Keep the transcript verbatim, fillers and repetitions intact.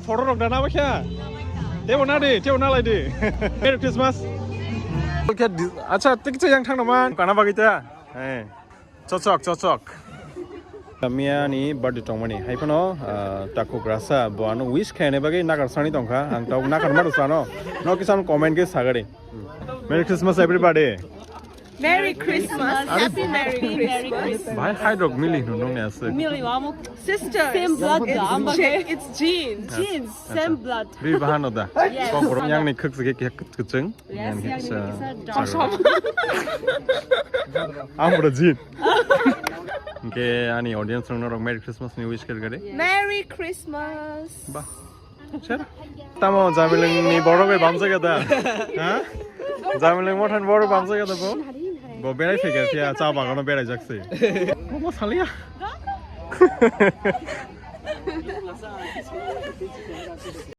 Photo rok dana bakha. Tebo na di, tebo na lai di. Merry Christmas. Acha, tik che yang thang naman. Kana bagita. Eh. Chochok, chochok. Miya ni birthday tongmani. Hai phano, ah, takhuk rasa bo ano wish khaina bagwi nakar sani tongkha. Ang tok nakar ma rwsano. No kisan comment ke sagari. Merry Christmas, everybody. Merry Christmas. Happy Merry Christmas. Bhai, hai rok mili hino nong ne aswk. Mili wamo. Sisters. Same blood. It's, ge- it's genes. Genes. Same blood. Bi bahano da. Yes. Kok borok yang ni khuk sege ke khuk kuchung. Yes, yang ni kisa dark. Ang bro jin. Ke ani audience rok norok Merry Christmas ni wish kar gare. Merry Christmas. Ba. Sir. Tamo Jamileng ni borok bai bamsa kata. Ha? Jamileng mothan borok bamsa kata bo. Bo berai phai kha cha bagano berai jakse. Bo saliya.